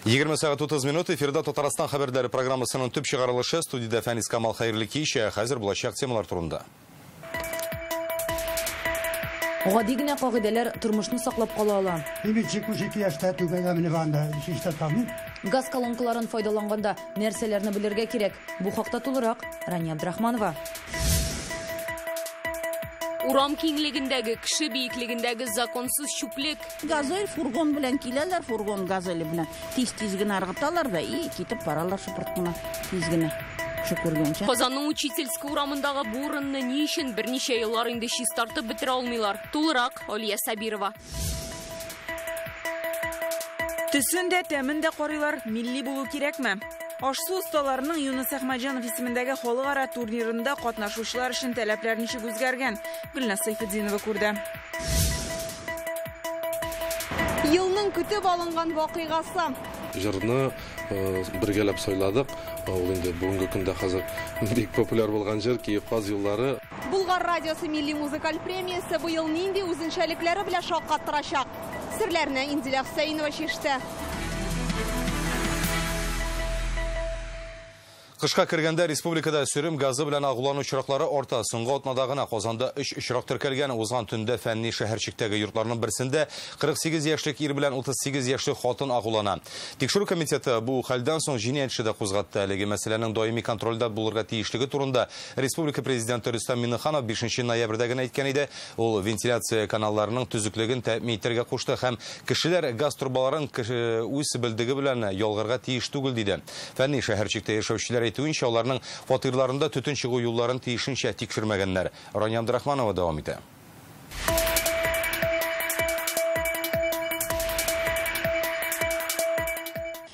20 сәгать 30 минут эфирда Татарстан хәбәрләре программасының төп чыгарылышы. Студиядә Фәнис Камал, хәерле кич. Хәзер булачак темалар турында. Гади генә кагыйдәләр тормышны саклап кала ала. Мин бит 72 яшьтә, түбәгә менеп анда чиста алмыйм. Газ колонкаларын файдаланганда нәрсәләрне белергә кирәк? Бу хакта тулырак Рания Абдрахманова. Урам киңлегендәге, кеше биеклегендәге законсыз чүплек. Газель фургон белән киләләр, фургон газеле белән. Тиз-тиз генә ыргыталар да и китеп баралар шыпырт кына, тиз генә. Кеше күргәнчә. Казанның Учительский урамындагы бу урынны ни өчен берничә еллар инде чистартып бетерә алмыйлар? Тулырак Алия Сабирова. Төсен дә, тәмен дә карыйлар, милли булу кирәкме? Аш-су осталарының Юныс Әхмәтҗанов исемендәге халыкара турнирында катнашучылар өчен таләпләр ничек үзгәргән? Гөлназ Сайфетдинова күрде. Елның көтеп алынган вакыйгасы. Җырны бергәләп сайладык. Ул инде бүгенге көндә хәзер бик популяр булган җыр Киев каз юллары. Булгар радиосы милли музыкаль премиясе быел нинди үзенчәлекләре белән шаккаттырачак? Серләрне Инзилә Хөсәенова чиште. Кышка кергәндә республикада сөрем газы белән агулану очраклары арта. Соңгы атнада гына Казанда 3 очрак теркәлгән. Узган төндә фәнни шәһәрчектәге йортларның берсендә 48 яшьлек ир белән 38 яшьлек хатын агулана. Тикшерү комитеты бу хәлдән соң җинаять эше дә кузгатты. Әлеге мәсьәләнең даими контрольдә булырга тиешлеге турында республика президенты Рөстәм Миңнеханов 5 ноябрьдә генә әйткән иде. Ул вентиляция каналларының төзеклеген тәэмин итәргә кушты һәм кешеләр газ торбаларын үз белдеге белән ялгарга тиеш түгел диде. Фәнни шәһәрчектә яшәүчеләр әйтүенчә, аларның фатирларында төтен чыгу юлларын тиешенчә тикшермәгәннәр. Рания Абдрахманова дәвам итә.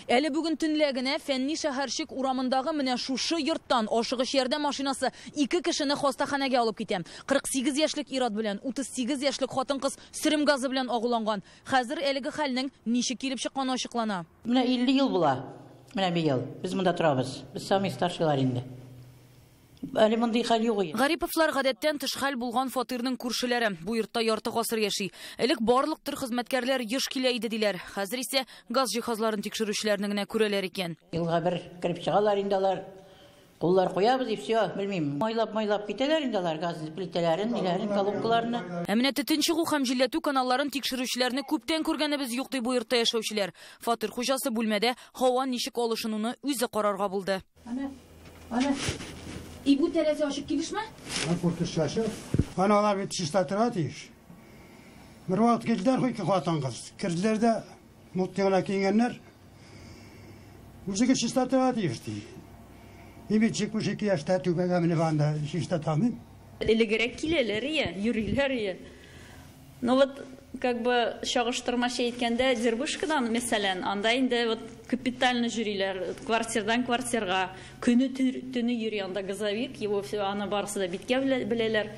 Әле бүген төнлә генә фәнни шәһәрчек урамындагы менә шушы йорттан ашыгыч ярдәм машинасы 2 кешене хастаханәгә алып китә. 48 яшьлек ир-ат белән 38 яшьлек хатын-кыз сөрем газы белән агуланган. Хәзер әлеге хәлнең ничек килеп чыкканы ачыклана. Менә 50 ел була. Менә быел без монда торабыз. Без сами старшилар инде. Әле мондый хәл юк иде. Гариповлар гадәттән тыш хәл булган фатирның күршеләре. Бу йортта ярты гасыр яши. Элек барлык төр хезмәткәрләр еш килә иде диләр. Хәзер исә газ җиһазларын тикшерүчеләрне генә күрәләр икән. Елга бер кереп чыгалар инде алар. Куллар куябыз и все, белмим. Майлап-майлап китәләр инде алар газ плитәләрен, ниләрен, колонкаларны. Ә менә төтен чыгу һәм җилләтү каналларын тикшерүчеләрне күптән күргәнебез юк ди бу йортта яшәүчеләр. Фатир хуҗасы бүлмәдә һава ничек алышынуны үзе карарга булды. Ана, ана. И бу тәрәзә ачык килешме? Куртыш ачык. Аны алар бит чистартырга тиеш. Бер вакыт килделәр, ике хатын-кыз. Керделәр дә мут гына киенгәннәр. Үзегез чистартырга тиеш ди. Мин бит 72 яшьтә, түбәгә менеп анда чиста алмыйм. Элегрәк киләләр ия, йөриләр ия. Ну вот, как бы чагыштырмача әйткәндә, Дербышкадан, мәсәлән, анда инде вот капитально йөриләр, квартирдан квартирга, көне төне йөри анда газовик, его все, аны барысы да биткә беләләр.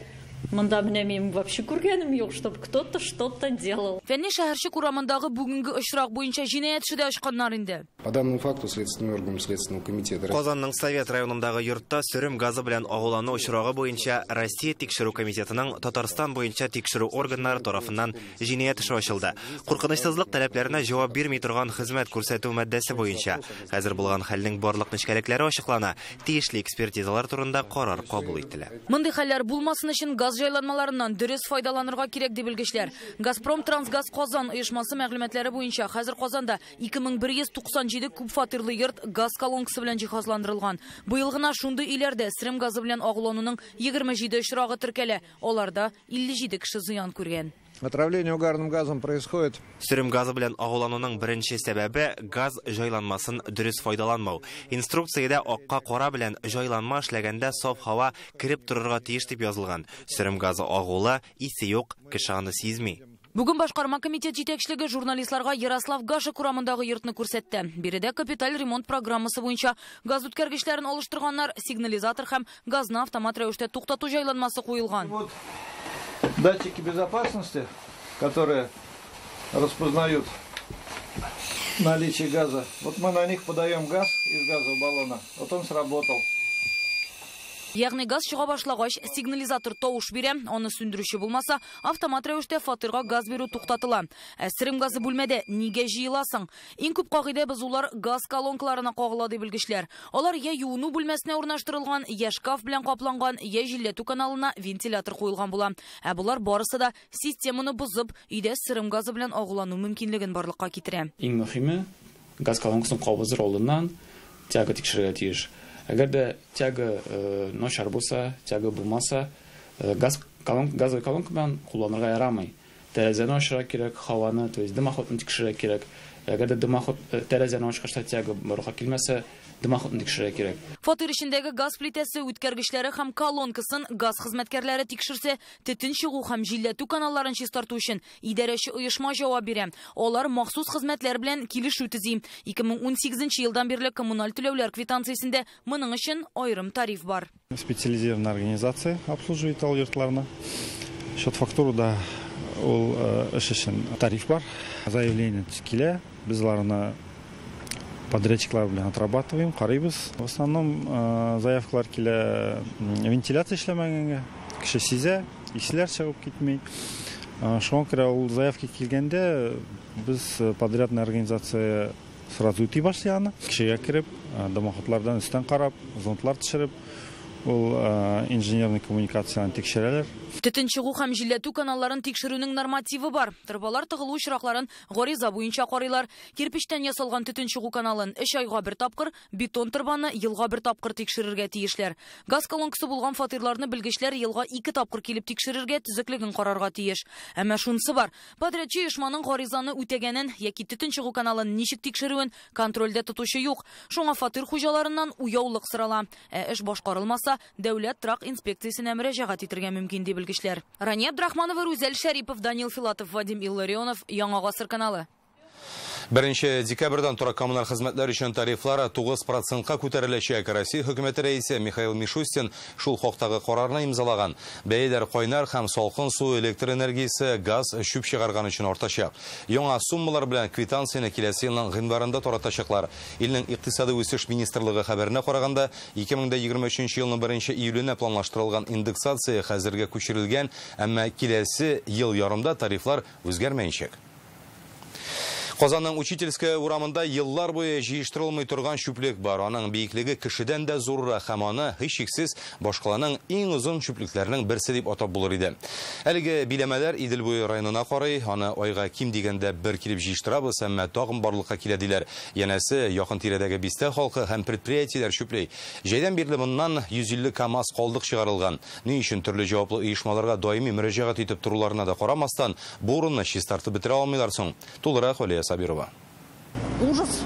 Монда менә мин вообще күргәнем юк, чтоб кто-то что-то делал. Фәнни шәһәрчек урамындагы бүгенге очрак буенча җинаять эше дә ачканнар инде. По данному факту следственным органам Следственного комитета Казанның Совет районындагы йортта сөрем газы белән агулану очрагы буенча Россия тикшерү комитетының Татарстан буенча тикшерү органнары тарафыннан җинаять эше ачылды. Куркынычсызлык таләпләренә җавап бирми торган хезмәт күрсәтү маддәсе буенча хәзер булган хәлнең барлык нечкәлекләре ачыклана, тиешле экспертизалар турында карар кабул ителә. Мондый хәлләр булмасын өчен газ җайланмаларыннан дөрес файдаланырга кирәк ди белгечләр. Газпром Трансгаз Казан оешмасы мәгълүматлары буенча хәзер Казанда 2197 күп фатирлы йорт газ колонкасы белән җиһазландырылган. Быел гына шундый өйләрдә сөрем газы белән агулануның 27 очрагы теркәлә. Аларда 57 кеше зыян күргән. Отравление угарным газом происходит. Сөрем газы белән агулануның беренче сәбәбе газ җайланмасын дөрес файдаланмау. Инструкциядә акка кара белән җайланма эшләгәндә саф һава кереп торырга тиеш дип язылган. Сөрем газы агулы, исе юк, кеше аны сизми. Бүген башкарма комитет җитәкчелеге журналистларга Ярослав Гашек урамындагы йортны күрсәтте. Биредә капиталь ремонт программасы буенча газ үткәргечләрен алыштырганнар, сигнализатор һәм газны автомат рәвештә туктату җайланмасы куелган. Вот датчики безопасности, которые распознают наличие газа. Вот мы на них подаем газ из газового баллона. Вот он сработал. Ягъни газ чыга башлагач, сигнализатор тавыш бирә, аны сүндерүче булмаса, автомат рәвештә фатирга газ бирү туктатыла. Ә сөрем газы бүлмәдә нигә җыеласың? Иң күп кагыйдә бозулар газ колонкаларына кагыла ди белгечләр. Алар я юыну бүлмәсенә урнаштырылган, я шкаф белән капланган, я җилләтү каналына вентилятор куелган була. Ә болар барысы да системаны бозып, өйдә сөрем газы белән агулану мөмкинлеген барлыкка китерә. Иң мөһиме, газ колонкасын кабызыр алдыннан тяга тикшерергә тиеш. Әгәр дә тяга начар булса, тяга булмаса, газовый колонка белән кулланырга ярамый. Тәрәзәне ачырга кирәк, һаваны, то есть дымоходны тикшерергә кирәк. Әгәр дә дымоход тәрәзәне ачкач та тяга барлыкка килмәсә, дымоходны тикшерергә кирәк. Фатир эчендәге газ плитәсе, үткәргечләре һәм колонкасын газ хезмәткәрләре тикшерсә, төтен чыгу һәм җилләтү каналларын чистарту өчен идарәче оешма җавап бирә. Алар махсус хезмәтләр белән килешү төзи. 2018 елдан бирле коммуналь түләүләр квитанциясендә моның өчен аерым тариф бар. Специализированная организация обслуживает ал йортларны. Счет фактуру да ул эш өчен тариф бар. Заявление килә, без аларны подрядчиклар белән отрабатываем, карыйбыз. В основном заявкалар килә вентиляция эшләмәгәнгә, кеше сизә, исләр чыгып китми. Шуңа күрә ул заявка килгәндә без подрядная организация сразу үти башлый аны. Кешегә кереп, дымоходлардан өстән карап, зонтлар төшереп, ул инженерный коммуникацияны тикшерәләр. Төтен чыгу һәм җилләтү каналларын тикшерүнең нормативы бар. Торбалар тыгылу очракларын гариза буенча карыйлар. Кирпечтән ясалган төтен чыгу каналын 3 айга бер тапкыр, бетон торбаны елга бер тапкыр тикшерергә тиешләр. Газ колонкасы булган фатирларны белгечләр елга 2 тапкыр килеп тикшерергә, төзеклеген карарга тиеш. Әмма шунысы бар: подрядчы оешманың гаризаны үтәгәнен яки төтен чыгу каналын ничек тикшерүен контрольдә тотучы юк. Шуңа фатир хуҗаларыннан уяулык сорала. Ә эш башкарылмаса, дәүләт торак инспекциясенә мөрәҗәгать итәргә мөмкин ди белгечләр. Рания Абдрахманова, Рүзәл Шәрипов, Данил Филатов, Вадим Илларионов, Яңа Гасыр каналы. 1 декабрьдән торак коммуналь хезмәтләр өчен тарифлар 9%-ка күтәреләчәк. Россия хөкүмәте рәисе Михаил Мишустин шул хактагы карарны имзалаган. Бәяләр кайнар һәм салкын су, электр энергиясе, газ, чүп чыгарган өчен артачак. Яңа суммалар белән квитанцияне киләсе елның гыйнварында таратачаклар. Илнең икътисади үсеш министрлыгы хәбәренә караганда, 2023 елның 1 июленә планлаштырылган индексация хәзергә күчерелгән, әмма киләсе ел ярымда тарифлар үзгәрмәячәк. Казанның Учительская урамында еллар буе җыештырылмый торган чүплек бар. Аның биеклеге кешедән дә зуррак һәм аны һичшиксез башкаланың иң озын чүплекләренең берсе дип атап булыр иде. Әлеге биләмәләр Идел буе районына карый, аны айга ким дигәндә бер килеп җыештырабыз, әмма тагын барлыкка килә диләр. Янәсе, якын тирәдәге бистә халкы һәм предприятиеләр чүпли. Җәйдән бирле моннан 150 КАМАЗ калдык чыгарылган. Ни өчен төрле җаваплы оешмаларга даими мөрәҗәгать итеп торуларына да карамастан, бу урынны чистартып бетерә алмыйлар соң. Тулырак Алия Сабирова. Ужас.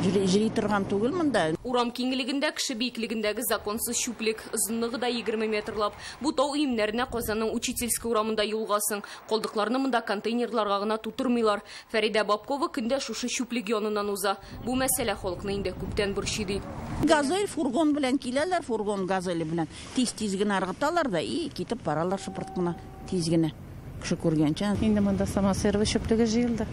Җыри торган түгел монда. Урам киңлегендә, кеше биеклегендәге законсыз чүплек, озынлыгы да 20 метрлап. Бу тау өемнәренә Казанның Учительская урамында юлгасың. Калдыкларны монда контейнерларга гына тутырмыйлар. Фәридә Бабкова көндә шушы чүплек яныннан уза. Бу мәсьәлә халыкны инде күптән борчый ди. Газель фургон белән киләләр, фургон газеле белән. Тиз-тиз генә ыргыталар да и китеп баралар шыпырт кына, тиз генә. Кеше күргәнчә. Инде монда самосервис чүплеге җыелды.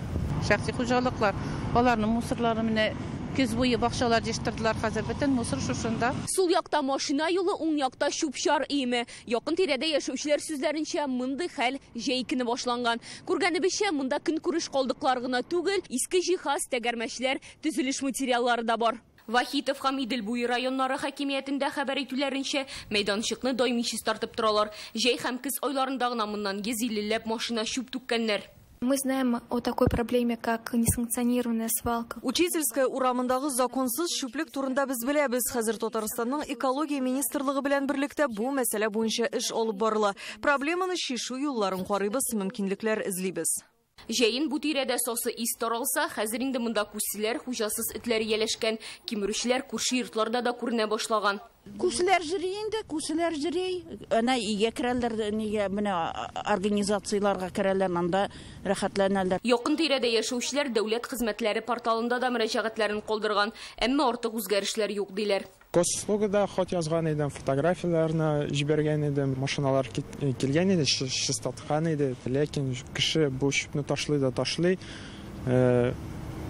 Шәхси хуҗалыклар, аларның мусорлары менә көз буе бакчалар җыештырдылар, хәзер бөтен мусор шушында. Сул якта машина юлы, уң якта чүп-чар өеме. Якын тирәдә яшәүчеләр сүзләренчә, мондый хәл җәй көне башланган. Күргәнебезчә, монда көнкүреш калдыклары гына түгел, иске җиһаз, тәгәрмәчләр, төзелеш материаллары да бар. Вахитов һәм Идел буе районнары хакимиятендә хәбәр итүләренчә, мәйданчыкны даими чистартып торалар. Җәй һәм көз айларында гына моннан 150ләп машина чүп түккәннәр. Мы знаем о такой проблеме, как несанкционированная свалка. Учительская урамындагы законсыз чүплек турында без беләбез. Хәзер Татарстанның экология министрлыгы белән берлектә бу мәсьәлә буенча эш алып барыла. Проблеманы чишү юлларын карыйбыз, мөмкинлекләр эзлибез. Җәен бу тирәдә сасы ис таралса, хәзер инде монда күселәр, хуҗасыз этләр ияләшкән. Кимерүчеләр күрше йортларда да күренә башлаган. Күселәр йөри инде, күселәр йөри. Әнә өйгә керәләр, нигә менә организацияләргә керәләр, анда рәхәтләнәләр. Якын тирәдә яшәүчеләр дәүләт хезмәтләре порталында да мөрәҗәгатьләрен калдырган, әмма артык үзгәрешләр юк диләр. Госуслугада хат язган идем, фотографияләрне җибәргән идем, машиналар килгән иде, чистарткан иде. Ләкин кеше бу чүпне ташлый да ташлый.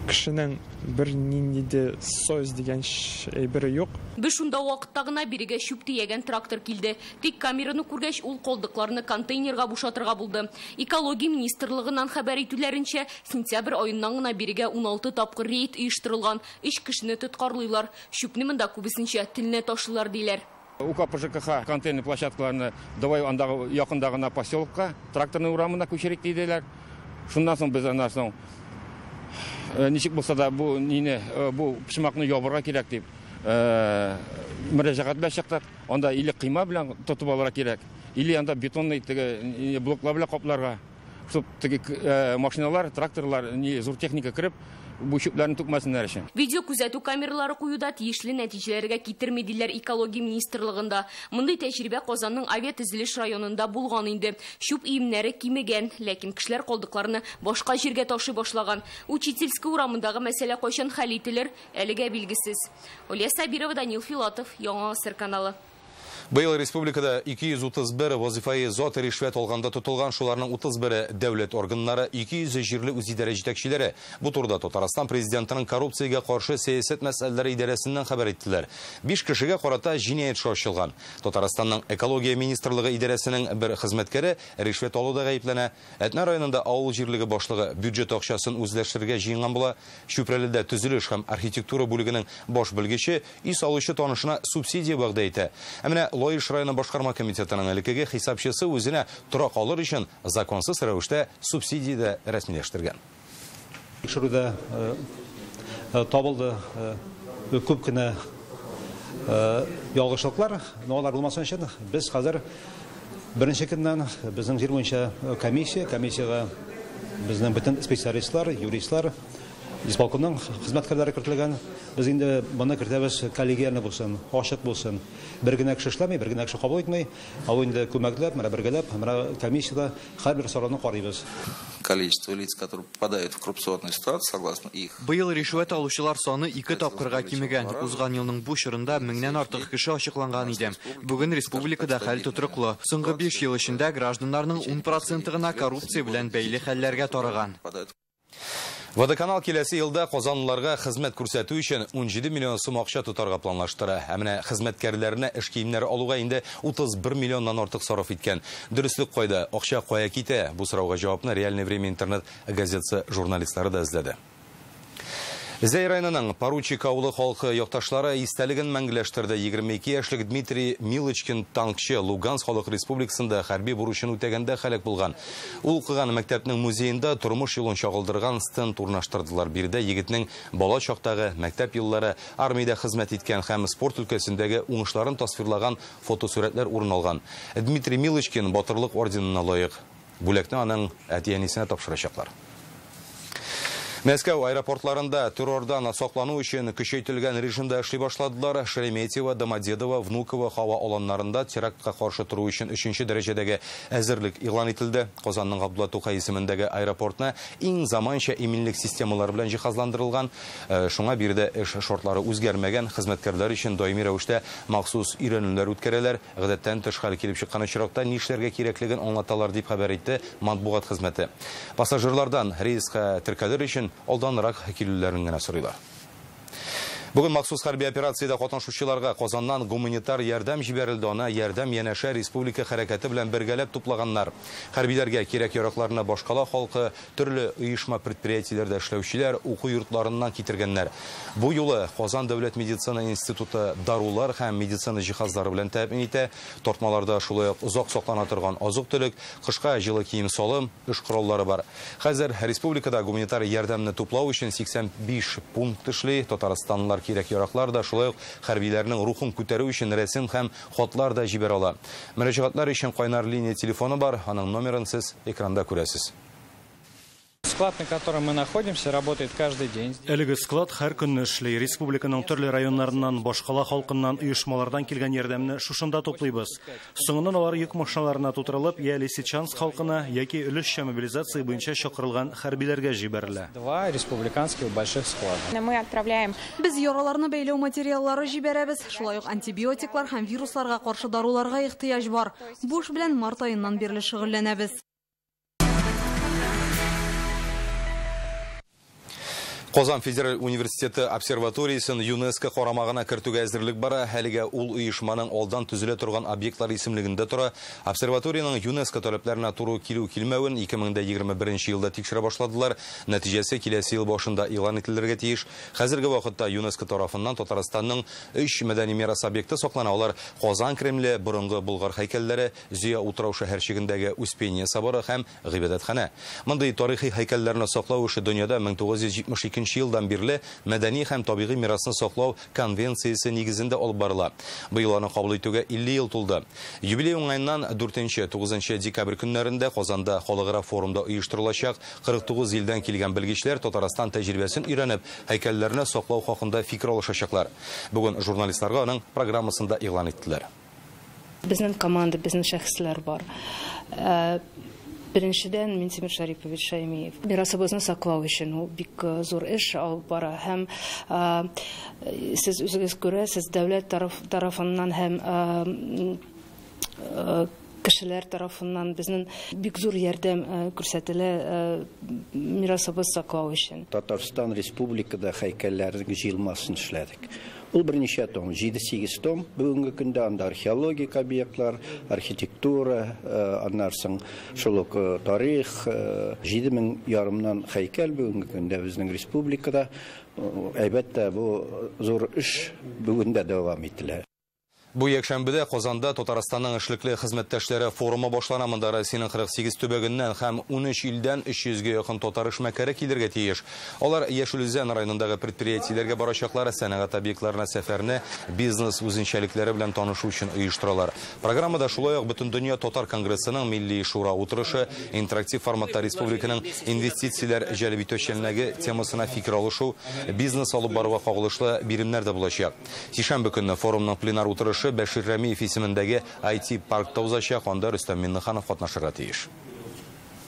Кешенең бер нинди дә совесть дигән әйбере юк. Без шунда вакытта гына бирегә чүп төягән трактор килде. Тик камераны күргәч, ул калдыкларны контейнерга бушатырга булды. Экология министрлыгыннан хәбәр итүләренчә, сентябрь аеннан гына бирегә 16 тапкыр рейд оештырылган. 3 кешене тоткарлыйлар. Чүпне монда күбесенчә теленә ташлыйлар диләр. УКП ЖКХ контейнер площадкаларны давай андагы якында гына поселокка, тракторный урамына күчерик диделәр. Шуннан соң без аннан соң ничек булса да бу нине, бу почмакны ябырга кирәк дип мөрәҗәгать белән чыктык. Анда или кыйма белән тотып алырга кирәк, или анда бетонный теге блоклар белән капларга. Чтоб теге машиналар, тракторлар, не зур техника кереп, бу чүпләрне түкмәсеннәр өчен. Видео күзәтү камералары куюда тиешле нәтиҗәләргә китерми диләр экология министрлыгында. Мондый тәҗрибә Казанның авиатөзелеш районында булган инде. Чүп өемнәре кимегән, ләкин кешеләр калдыкларны башка җиргә ташый башлаган. Учительский урамындагы мәсьәлә кайчан хәл ителер, әлегә билгесез. Олья Сабирова, Данил Филатов, Яңа Гасыр каналы. Быел республикада 231 вазифаи зат ришвәт алганда тотылган, шуларның 31-е дәүләт органнары, 200 җирле үзидарә җитәкчеләре. Бу турыда Татарстан президентының коррупциягә каршы сәясәт мәсьәләләре идарәсеннән хәбәр иттеләр. 5 кешегә карата җинаять эше ачылган. Татарстанның экология министрлыгы идарәсенең бер хезмәткәре ришвәт алуда гаепләнә. Әтнә районында авыл җирлеге башлыгы бюджет акчасын үзләштерергә җыенган була. Чүпрәледә төзелеш һәм архитектура бүлегенең баш белгече өй салучы танышына субсидия вәгъдә итә. Ә менә Лаеш районы башкарма комитетының элеккеге хисапчысы үзенә торак алыр өчен законсыз рәвештә субсидия дә рәсмиләштергән. Тикшерүдә табылды күп кенә ялгышлыклар, но алар булмасын өчен без хәзер беренче көннән безнең җир буенча комиссия, комиссиягә безнең бөтен специалистлар, юристлар, исполкомның хезмәткәрләре кертелгән. Без инде моны кертәбез, коллегиальный булсын, ачык булсын. Бер генә кеше эшләми, бер генә кеше кабул итми. Ә инде күмәкләп, менә бергәләп, менә комиссиядә һәрбер сорауны карыйбыз. Количество лиц, которые попадают в коррупционную ситуацию, согласно их. Быел ришвәт алучылар саны 2 тапкырга кимегән. Узган елның бу чорында 1000-нән артык кеше ачыкланган иде. Бүген республикада хәл тотрыклы. Соңгы 5 ел эчендә гражданнарның 10% гына коррупция белән бәйле хәлләргә тарыган. Водоканал киләсе елда казанлыларга хезмәт күрсәтү өчен 17 миллион сум акча тотарга планлаштыра. Ә менә хезмәткәрләренә эш киемнәре алуга инде 31 миллионнан артык сарыф иткән. Дөреслек кайда, акча кая китә? Бу сорауга җавапны Реальное время интернет газетасы журналистлары да эзләде. Зәй районының Поручик авылы халкы якташлары истәлеген мәңгеләштерде. 22 яшьлек Дмитрий Милочкин танкчы Луганск халык республикасында хәрби бурычын үтәгәндә һәлак булган. Ул укыган мәктәпнең музеенда тормыш юлын чагылдырган стенд урнаштырдылар. Биредә егетнең бала чактагы, мәктәп еллары, армиядә хезмәт иткән һәм спорт өлкәсендәге уңышларын тасвирлаган фотосурәтләр урын алган. Дмитрий Милочкин батырлык орденына лаек. Бүләкне аның әти-әнисенә тапшырачаклар. Мәскәү аэропортларында террордан саклану өчен көчәйтелгән режимда эшли башладылар. Шереметьево, Домодедово, Внуково һава аланнарында терактка каршы тору өчен 3нче дәрәҗәдәге әзерлек игълан ителде. Казанның Габдулла Тукай исемендәге аэропортны иң заманча иминлек системалары белән җиһазландырылган. Шуңа биредә эш шартлары үзгәрмәгән. Хезмәткәрләр өчен даими рәвештә махсус өйрәнүләр үткәрәләр. Гадәттән тыш хәл килеп чыккан очракта нишләргә кирәклеген аңлаталар, дип хәбәр итте матбугат хезмәте. Пассажирлардан рейска теркәлер өчен алданрак килүләрен генә сорыйлар. Бүген махсус хәрби операциядә катнашучыларга Казаннан гуманитар ярдәм җибәрелде. Аны ярдәм янәшә республика хәрәкәте белән бергәләп туплаганнар. Хәрбиләргә кирәк-яракларны башкала халкы, төрле оешма предприятиеләрдә эшләүчеләр, уку йортларыннан китергәннәр. Бу юлы Казан дәүләт медицина институты дарулар һәм медицина җиһазлары белән тәэмин итә. Тартмаларда шулай ук озак саклана торган азык-төлек, кышка җылы кием-салым, эш кораллары бар. Хәзер республикада гуманитар ярдәмне туплау өчен 85 пункт эшли. Татарстанлылар кирәк-яраклар да, шулай ук хәрбиләрнең рухын күтәрү өчен рәсем һәм хатлар да җибәрә ала. Мөрәҗәгатьләр өчен кайнар линия телефоны бар, аның номерын сез экранда күрәсез. Склад, на котором мы находимся, работает каждый день. Әлеге склад һәр көнне эшли. Республиканың төрле районнарыннан, башкала халкыннан, оешмалардан килгән ярдәмне шушында туплыйбыз. Соңыннан алар йөк машиналарына тутырылып, я Лисичанск халкына, яки өлешчә мобилизация буенча чакырылган хәрбиләргә җибәрелә. Два республиканских больших склада. Мы отправляем. Без яраларны бәйләү материаллары җибәрәбез. Шулай ук антибиотиклар һәм вирусларга каршы даруларга ихтыяҗ бар. Бу эш белән март аеннан бирле шөгыльләнәбез. Казан федераль университеты обсерваториясен ЮНЕСКО карамагына кертүгә әзерлек бара. Әлегә ул оешманың алдан төзелә торган объектлар исемлегендә тора. Обсерваторияның ЮНЕСКО таләпләренә туры килү-килмәвен 2021 елда тикшерә башладылар. Нәтиҗәсе киләсе ел башында игълан ителергә тиеш. Хәзерге вакытта ЮНЕСКО тарафыннан Татарстанның 3 мәдәни мирас объекты саклана. Алар Казан Кремле, борынгы Болгар һәйкәлләре, Зөя утрау шәһәрчегендәге Успение соборы һәм гыйбадәтханә. Мондый тарихи һәйкәлләрне саклау эше дөньяда 1972 елдан бирле мәдәни һәм табигый мирасны саклау конвенциясе нигезендә алып барыла. Быел аны кабул итүгә 50 ел тулды. Юбилей уңаеннан 4-9 декабрь көннәрендә Казанда халыкара форумда оештырылачак. 49 илдән килгән белгечләр Татарстан тәҗрибәсен өйрәнеп, һәйкәлләрне саклау хакында фикер алышачаклар. Бүген журналистларга аның программасында игълан иттеләр. Безнең команда, безнең шәхесләр бар. Беренчедән, Минтимер Шарипович Шаймиев. Мирасыбызны саклау өчен ул бик зур эш алып бара. Һәм сез үзегез күрәсез, дәүләт тарафыннан һәм кешеләр тарафыннан безнең бик зур ярдәм күрсәтелә мирасыбыз саклау өчен. Татарстан Республикада һәйкәлләрнең җыелмасын эшләдек. Ул берничә том, 7-8 том. Бүгенге көндә анда археологик объектлар, архитектура, аннан соң шул ук тарих, 7,5 мең һәйкәл бүгенге көндә безнең республикада. Әлбәттә, бу зур эш бүген дә дәвам ителә. Бу якшәмбедә Казанда Татарстанның эшлекле хезмәттәшләре форумы башлана. Монда Россиянең 48 төбәгеннән һәм 13 илдән 300гә якын татар эшмәкәре килергә тиеш. Алар Яшел Үзән районындагы предприятиеләргә барачаклар, сәнәгать объектларына сәфәрне бизнес үзенчәлекләре белән танышу өчен оештыралар. Программада шулай ук Бөтендөнья татар конгрессының милли шура утырышы, интерактив форматта республиканың инвестицияләр җәлеп итү эшчәнлеге темасына фикер алышу, бизнес алып баруга кагылышлы биремнәр дә булачак. Сишәмбе көнне форумның пленар утырышы Бәшир Рәмиев исемендәге IT-паркта узачак, анда Рөстәм Миңнеханов катнашырга тиеш.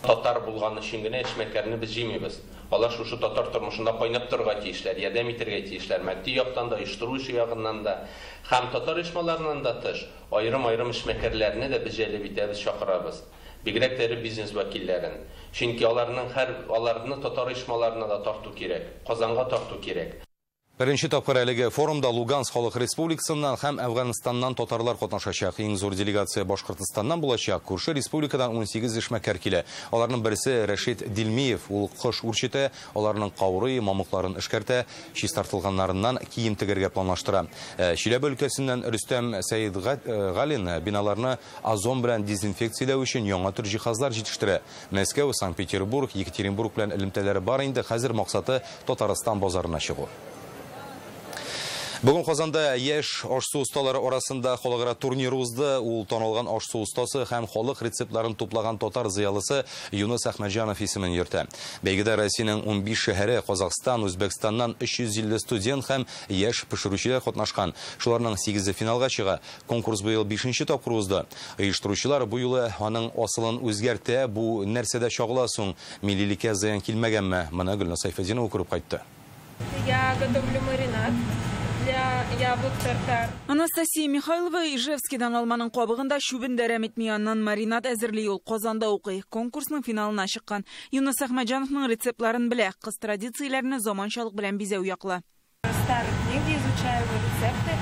Татар булган өчен генә эшмәкәрне без җыймыйбыз. Алар шушы татар тормышында кайнап торырга тиешләр, ярдәм итәргә тиешләр, матди яктан да, оештыру эше ягыннан да, һәм татар оешмаларыннан да тыш, аерым-аерым эшмәкәрләрне дә без җәлеп итәбез, чакырабыз. Бигрәк тә эре бизнес вәкилләрен. Чөнки аларның һәр аларны татар оешмаларына да тарту кирәк, Казанга тарту кирәк. Беренче тапкыр әлеге форумда Луганск халык республикасыннан һәм Әфганстаннан татарлар катнашачак. Иң зур делегация Башкортостаннан булачак. Күрше республикадан 18 эшмәкәр килә. Аларның берсе Рәшит Дилмиев. Ул кош үрчетә, аларның каурый, мамыкларын эшкәртә, чистартылганнарыннан кием тегәргә планлаштыра. Чиләбе өлкәсеннән Рөстәм Сәидгалин биналарны озон белән дезинфекцияләү өчен яңа төр җиһазлар җитештерә. Мәскәү, Санкт-Петербург, Екатеринбург белән элемтәләре бар инде. Хәзер максаты Татарстан базарына чыгу. Бүген Казанда яшь аш-су осталары арасында халыкара турнир узды. Ул танылган аш-су остасы һәм халык рецептларын туплаган татар зыялысы Юныс Әхмәтҗанов исемен йөртә. Бәйгедә Россиянең 15 шәһәре, Казахстан, Үзбәкстаннан 350 студент һәм яшь пешерүчеләр катнашкан. Шуларның 8-е финалга чыга. Конкурс быел 5нче тапкыр узды. Оештыручылар бу юлы аның асылын үзгәртә. Бу нәрсәдә чагыла соң? Миллилеккә зыян килмәгәнме? Моны Гөлназ Сайфетдинова күреп кайтты. Я готовлю маринад для яблок тартар. Анастасия Михайлова Ижевскийдан алманың кабыгын да, чүбен дә әрәм итми, аннан маринад әзерли. Ул Казанда укый. Конкурсның финалына чыккан. Юныс Әхмәтҗановның рецептларын белә. Кыз традицияләрне заманчалык белән бизәү яклы. Старые книги изучаю, рецепты.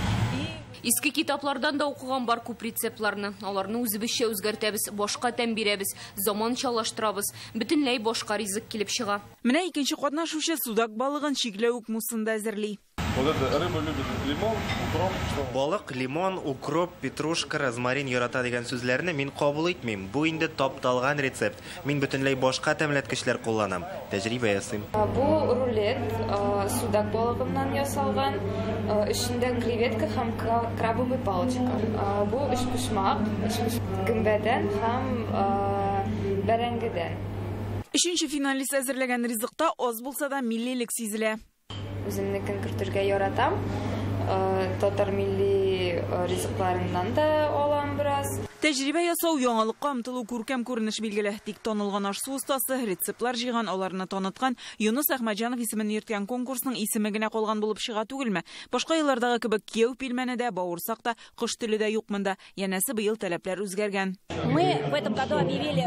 Иске китаплардан да укыган бар күп рецептларны. Аларны үзебезчә үзгәртәбез, башка тәм бирәбез, заманчалаштырабыз. Бөтенләй башка ризык килеп чыга. Менә икенче катнашучы судак балыгын чикләвек муссында әзерли. Вот это рыба любит лимон, укроп. Что? Балык лимон, укроп, петрушка, розмарин ярата дигән сүзләрне мин кабул итмим. Бу инде тапталган рецепт. Мин бөтенләй башка тәмләткечләр кулланам. Тәҗрибә ясыйм. Бу рулет судак балыгыннан ясалган, эчендә креветка һәм крабовый палочка. Бу өчпочмак, гөмбәдән һәм бәрәңгедән. Өченче финалист әзерләгән ризыкта аз булса да миллилек сизелә. Үземнекен кертергә яратам. Татар милли ризыкларыннан да алам бераз. Тәҗрибә ясау, яңалыкка омтылу күркәм күренеш билгеле. Тик танылган аш-су остасы, рецептлар җыйган, аларны таныткан Юныс Әхмәтҗанов исемен йөрткән конкурсның исеме генә калган булып чыга түгелме? Башка еллардагы кебек кияү пилмәне дә, бавырсак та, кош теле дә юк монда. Янәсе быел таләпләр үзгәргән. Мы в этом году объявили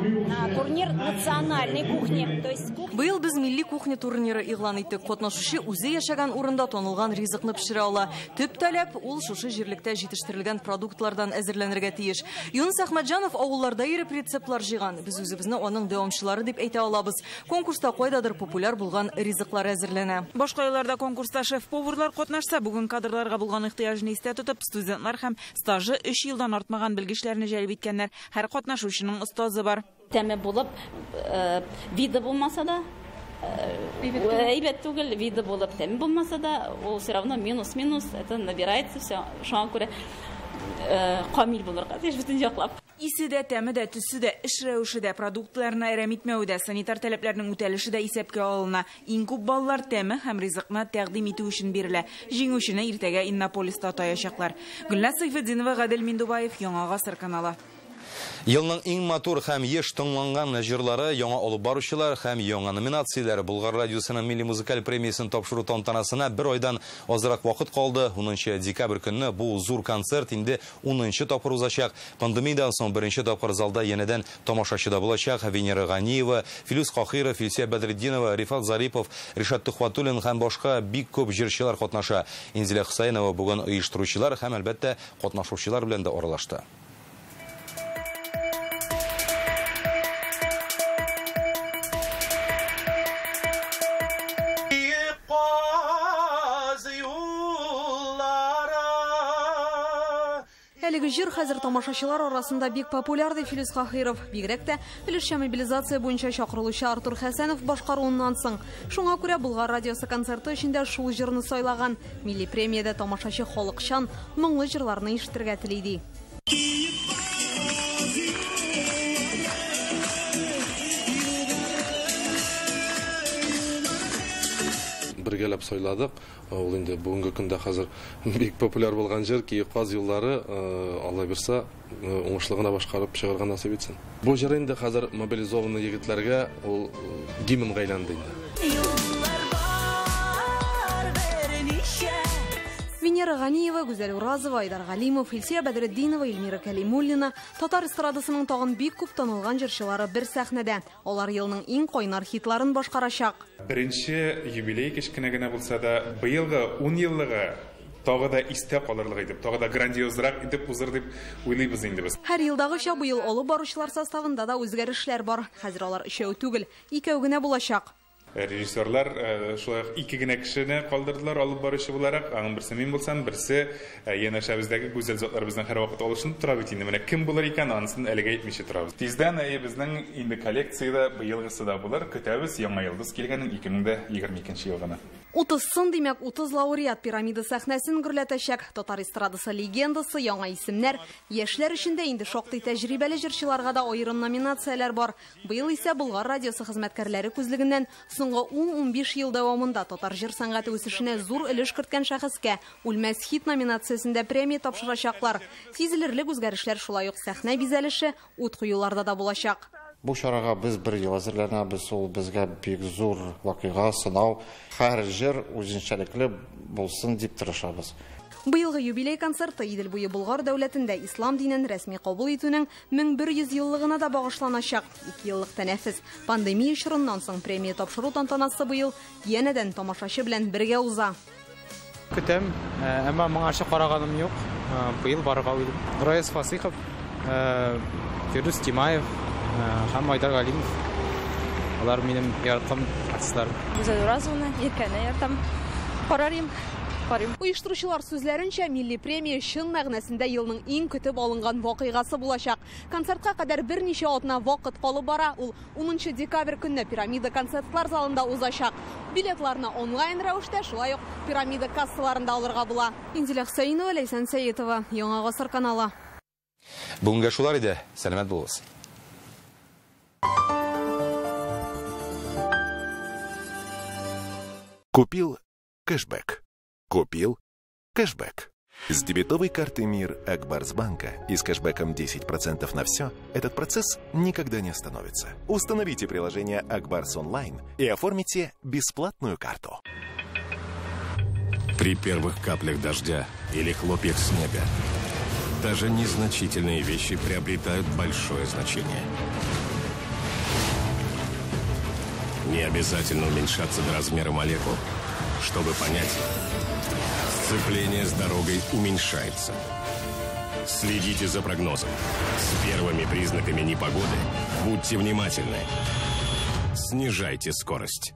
турнир национальной кухни, то есть кухня. Быел без милли кухня турниры игълан иттек. Катнашучы үзе яшәгән урында танылган ризыкны пешерә ала. Төп таләп ул шушы җирлектә җитештерелгән продуктлардан әзерләнергә тиеш. Юныс Әхмәтҗанов авылларда йөреп рецептлар җыйган. Без үзебезне аның дәвамчылары дип әйтә алабыз. Конкурста кайдадыр популяр булган ризыклар әзерләнә. Башка елларда конкурста шеф-поварлар катнашса, бүген кадрларга булган ихтыяҗны истә тотып, студентлар һәм стажы 3 елдан артмаган белгечләрне җәлеп иткәннәр. Һәр катнашучының остазы бар. Тәме булып, виды булмаса да, әйбәт түгел, виды булып, тәме булмаса да, ул все равно минус-минус, это набирается все. Шуңа күрә камил булырга тиеш бөтен яклап. Исе дә, тәме дә, төсе дә, эш рәвеше дә, продуктларны әрәм итмәү дә, санитар таләпләрнең үтәлеше дә исәпкә алына. Иң күп баллар тәме һәм ризыкны тәкъдим итү өчен бирелә. Җиңүчене иртәгә Иннополиста атаячаклар. Гөлназ Сайфетдинова, Гадел Миндубаев, Яңа Гасыр каналы. Елның иң матур һәм еш тыңланган җырлары, яңа алып баручылар һәм яңа номинацияләр. Болгар радиосының милли музыкаль премиясен тапшыру тантанасына бер айдан азрак вакыт калды. 10 декабрь көнне бу зур концерт инде 10 тапкыр узачак. Пандемиядан соң беренче тапкыр залда янәдән тамашачы да булачак. Венера Ганиева, Филүс Кахиров, Илсөя Бәдретдинова, Рифат Зарипов, Ришат Тухватуллин һәм башка бик күп җырчылар катнаша. Инзилә Хусаинова бүген оештыручылар һәм әлбәттә катнашучылар белән дә аралашты. Әлеге җыр хәзер тамашачылар арасында бик популяр, ди Филүс Кахиров. Бигрәк тә өлешчә мобилизация буенча чакырылучы Артур Хәсәнов башкаруыннан соң. Шуңа күрә Болгар радиосы концерты өчен дә шул җырны сайлаган. Милли премиядә тамашачы халыкчан, моңлы җырларны ишетергә тели, ди. Бергәләп сайладык. Ул инде бүгенге көндә хәзер бик популяр булган җыр, Киек каз юллары, Алла бирсә, уңышлы гына башкарып чыгарга насыйп итсен. Бу җыр инде хәзер мобилизованный егетләргә ул гимнга әйләнде инде. Венера Ганиева, Гүзәл Уразова, Айдар Галимов, Илсөя Бәдретдинова, Эльмира Кәлимуллина, татар эстрадасының тагын бик күп танылган җырчылары бер сәхнәдә. Алар елның иң кайнар хитларын башкарачак. Беренче юбилей кечкенә генә булса да, быелгы 10 еллыгы тагы да истә калырлык итеп, тагы да грандиозрак итеп узыр дип уйлыйбыз инде без. Һәр елдагыча быел алып баручылар составында да үзгәрешләр бар. Хәзер алар өчәү түгел, икәү генә булачак. Режиссерлар шулай ук ике генә кешене калдырдылар алып баручы буларак. Аның берсе мин булсам, берсе янәшәбездәге гүзәл затлар безнең һәрвакыт алышынып тора бит инде. Менә кем булыр икән, анысын әлегә әйтмичә торабыз. Тиздән безнең инде коллекциядә быелгысы да булыр. Көтәбез яңа йолдыз килгәнен 2022 елгына. 30 сын, димәк, 30 лауреат пирамида сәхнәсен гөрләтәчәк. Татар эстрадасы легендасы, яңа исемнәр, яшьләр өчен дә инде шактый тәҗрибәле җырчыларга да аерым номинацияләр бар. Быел исә Болгар радиосы хезмәткәрләре күзлегеннән соңгы 10-15 ел дәвамында татар җыр сәнгате үсешенә зур өлеш керткән шәхескә Үлмәс хит номинациясендә премия тапшырачаклар. Сизелерлек үзгәрешләр шулай ук сәхнә бизәлеше, ут куюларда да булачак. Бу чарага без бер ел әзерләнәбез, ул безгә бик зур вакыйга, сынау. Һәр җыр үзенчәлекле булсын дип тырышабыз. Быелгы юбилей концерты Идел буе Болгар дәүләтендә ислам динен рәсми кабул итүнең 1100 еллыгына да багышланачак. 2 еллык тәнәфес. Пандемия чорыннан соң премия тапшыру тантанасы быел янәдән тамашачы белән бергә уза. Көтәм, әмма моңарчы караганым юк. Быел барырга уйлыйм. Раяз Фасихов, Фирдүс Тимаев һәм Айдар Галимов. Алар минем яраткан артистларым. Гүзәл Уразованы иркәне яратам. Карарым. Оештыручылар сүзләренчә, милли премия чын мәгънәсендә елның иң көтеп алынган вакыйгасы булачак. Концертка кадәр берничә атна вакыт калып бара. Ул 10 декабрь көнне Пирамида концертлар залында узачак. Билетларны онлайн рәвештә, шулай ук Пирамида кассаларында алырга була. Инзилә Хусаинова, Ләйсән Сәетова, Яңа Гасыр каналы. Бүгенгә шулар иде. Сәламәт булыгыз. Купил кэшбэк. Купил кэшбэк. С дебетовой карты МИР Акбарсбанка и с кэшбэком 10% на все этот процесс никогда не остановится. Установите приложение Акбарс Онлайн и оформите бесплатную карту. При первых каплях дождя или хлопьях снега даже незначительные вещи приобретают большое значение. Не обязательно уменьшаться до размера молекул, чтобы понять, сцепление с дорогой уменьшается. Следите за прогнозом. С первыми признаками непогоды будьте внимательны. Снижайте скорость.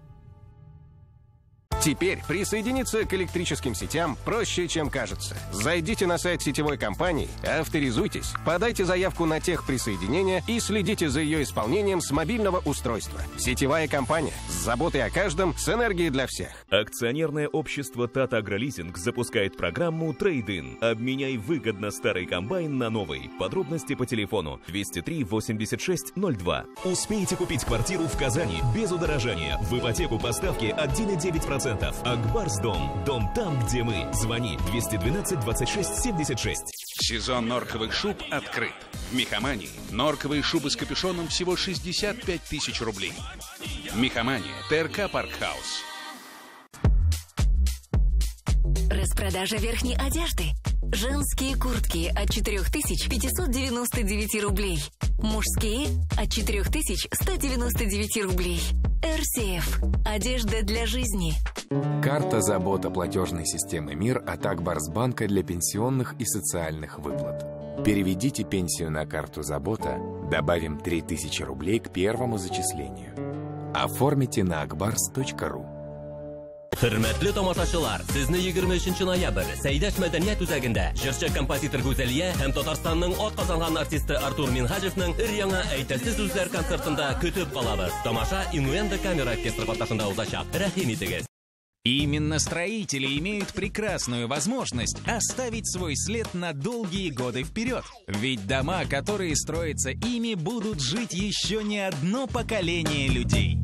Теперь присоединиться к электрическим сетям проще, чем кажется. Зайдите на сайт сетевой компании, авторизуйтесь, подайте заявку на техприсоединение и следите за ее исполнением с мобильного устройства. Сетевая компания с заботой о каждом, с энергией для всех. Акционерное общество «Тата Агролизинг» запускает программу «Трейд-ин». Обменяй выгодно старый комбайн на новый. Подробности по телефону 203 86 02. Успейте купить квартиру в Казани без удорожания. В ипотеку по ставке 1,9%. Акбарс Дом. Дом там, где мы. Звони 212 26 76. Сезон норковых шуб открыт. В Мехомании норковые шубы с капюшоном всего 65 тысяч рублей. Мехомания. ТРК Паркхаус. Распродажа верхней одежды. Женские куртки от 4599 рублей. Мужские от 4199 рублей. РСФ. Одежда для жизни. Карта «Забота» платежной системы МИР от Акбарсбанка для пенсионных и социальных выплат. Переведите пенсию на карту «Забота», добавим 3000 рублей к первому зачислению. Оформите на akbars.ru. Хөрмәтле тамашачылар, сезне 23 ноябрь Сәйдәш мәдәният үзәгендә җырчы композитор Гүзәлия һәм Татарстанның атказанган артисты Артур Минһаҗевның өр-яңа әйтәсе сүзләр концертында көтеп калабыз. Тамаша Инуэнда камера оркестры катнашында узачак. Рәхим итегез. Именно строители имеют прекрасную возможность оставить свой след на долгие годы вперед. Ведь дома, которые строятся ими, будут жить еще не одно поколение людей.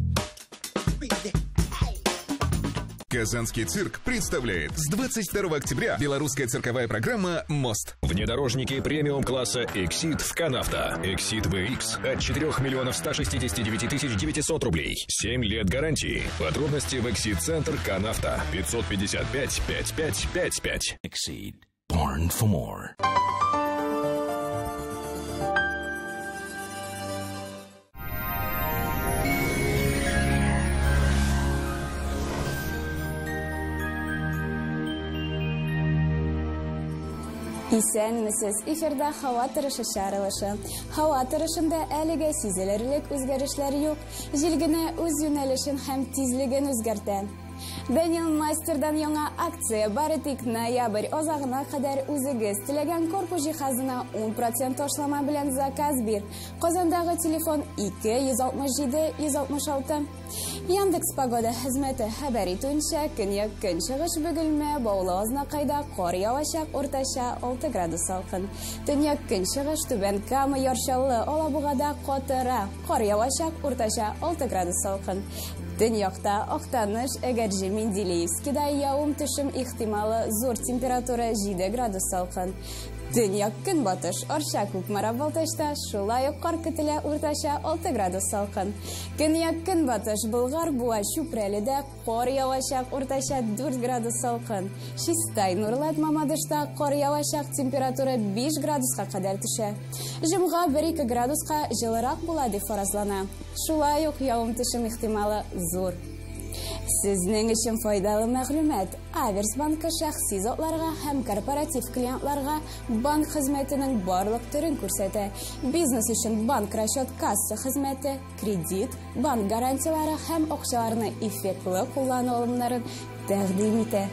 Казанский цирк представляет с 22 октября белорусская цирковая программа «Мост». Внедорожники премиум-класса «Exceed» в Канавто. «Exceed VX» от 4 169 900 рублей. 7 лет гарантии. Подробности в «Exceed-центр Канавто». 555 5555. «Exceed». Born for more. Исәнмесез, эфирда һава торышы чыгарылышы. Һава торышында әлегә сизелерлек үзгәрешләр юк. Җил генә үз юнәлешен һәм тизлеген үзгәртә. Данил Мастердан яңа акция бары тик ноябрь азагына кадәр үзегез теләгән корпус җиһазына 10% ташлама белән заказ бир. Казандагы телефон 2 167 166. Яндекс Погода хезмәте хәбәр итүенчә, көньяк көнчыгыш Бөгелмә, Баулы Азнакайда кар явачак, уртача 6 градус салкын. Төньяк көнчыгыш Түбән Кама, Яр Чаллы, Алабугада катыра, кар явачак, уртача 6 градус салкын. Төньякта Актаныш, Әгерҗе, Менделеевскида явым-төшем ихтималы зур температура 7 градус салкын. Төньяк көнбатыш Арча, Кукмара, Балтачта шулай ук кар көтелә, уртача 6 градус салкын. Көньяк көнбатыш Болгар, Буа, Чүпрәледә кар явачак, уртача 4 градус салкын. Чистай, Нурлат, Мамадышта кар явачак, температура 5 градуска кадәр төшә. Җомга 1-2 градуска җылырак була дип фаразлана. Шулай ук явым-төшем ихтималы зур. Сезнең өчен файдалы мәгълүмат. Аверс банкы шәхси затларга һәм корпоратив клиентларга банк хезмәтенең барлык төрен күрсәтә. Бизнес өчен банк расчет касса хезмәте, кредит, банк гарантиялары һәм акчаларны эффектлы куллану алымнарын тәкъдим итә.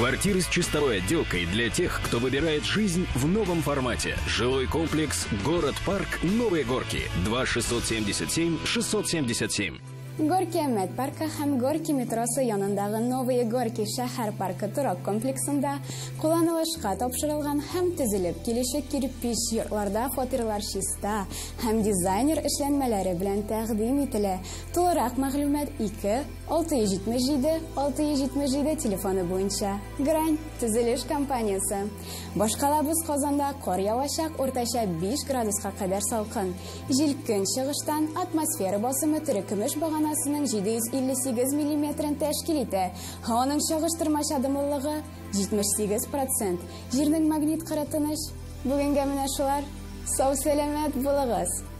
Квартиры с чистовой отделкой для тех, кто выбирает жизнь в новом формате. Жилой комплекс «Город-парк Новые Горки». 2 677 677. Горки Әмәт паркы һәм Горки метросы янындагы Новые Горки шәһәр паркы торак комплексында кулланылышка тапшырылган һәм төзелеп килүче кирпич йортларда фатирлар чиста һәм дизайнер эшләнмәләре белән тәкъдим ителә. Тулырак мәгълүмат 2 677 677 телефоны буенча. Грань төзелеш компаниясе. Башкалабыз Казанда кар явачак, уртача 5 градуска кадәр салкын. Җил көнчыгыштан, атмосфера басымы терекөмеш баганасының 758 миллиметрын тәшкил итә. Һаваның чагыштырмача дымлылыгы 78%. Җирнең магнит кыры тыныч. Бүгенгә менә шулар. Сау сәламәт булыгыз.